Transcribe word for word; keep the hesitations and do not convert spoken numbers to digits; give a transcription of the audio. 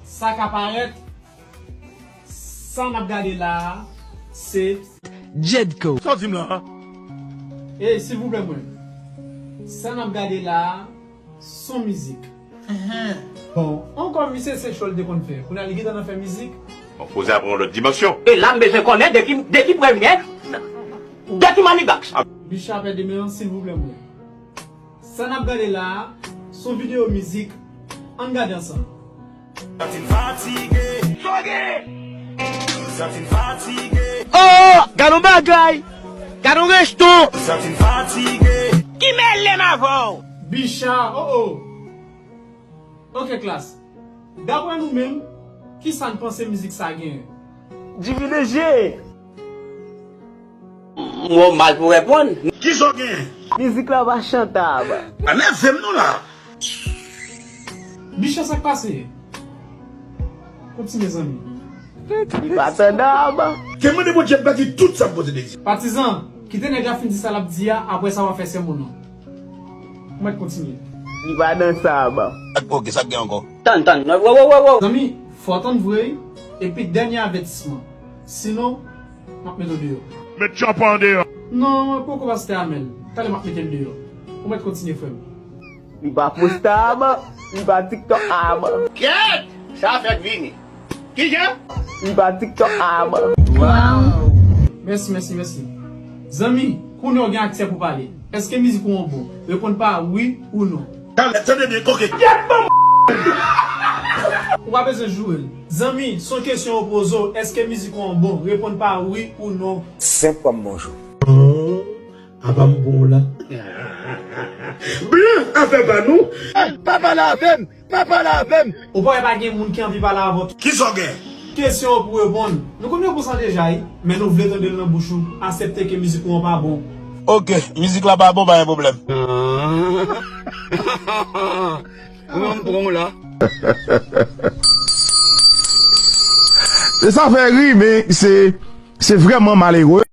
Sa ka parèt, sa n ap gade la a, se Djedko. Sa w di m la a? Ey, silvouplè mwen. Sa n ap gade la a, s on mizik. Bon, ankò misye se cho l te konn fè. Kounye a li gentan nan fè mizik. Bon, koze a pran yon lòt dimansyon. E la m bezwen konnen de ki, de ki premye, de ki Manigax. Bicha pèdi men an, silvouplè mwen. Sa n ap gade la a, s on videyo mizik. Ann gade ansanm. Santi m fatige. Santi m fatige. Oh, gade yon bagay. Gade yon reston. Santi m fatige. Ki mele m avè w? Bicha, oh, oh. Ok, klas. Daprè nou menm, kisa n panse mizik sa genyen? Divileje. Mwen mal pou reponn. Kisa w genyen? Mizik la pa chantab. Pa nève m non la. Bicha, sa k pase? Kontinye, zanmi. Li pa tandab. Te mande Bondye m pa di tout sa m poze dezi. Patizan, kite nèg la fin di sa l ap di a, apre sa w a fè sèmon an. Ou mèt kontinye. Li pa dansab. Ok, sa k gen ankò? Tann, tann. Wo, wo, wo, wo. Zanmi, fò w tann vre, epi dènye avètisman. Sinon, m ap mete w deyò. Met tchòpè an deyò. Non, poko pastè Amèl. Talè m ap mete l deyò. Ou mèt kontinye, frè m. Li pa postab, li pa TikTokab. Kèt! Sa fèk vini. Kijan? Li pa TikTokab. Mèsi, mèsi, mèsi. Zanmi, kounye a w gen aksè pou pale. Èske mizik ou an bon? Reponn pa wi ou non. Talè, tande byen, ok. Ou pa bezwen joure l. Zanmi, s on kesyon yo poze w, èske mizik ou an bon? Reponn pa wi ou non. Senp kòm bonjou. Apa m bon la. Blan afè pa nou. Pa pale avè m, pa pale avè m. Ou pa wè pa gen moun ki anvi pale avè w tou? Kisa w gen? Kesyon pou reponn. Nou konn reponn sa deja wi, men nou vle tande l nan bouch ou. Aksepte ke mizik ou an pa bon. Ok, mizik la pa bon, pa gen pwoblèm. Mwen m pran w la. Sa fè ri, men se, se vrèman malere.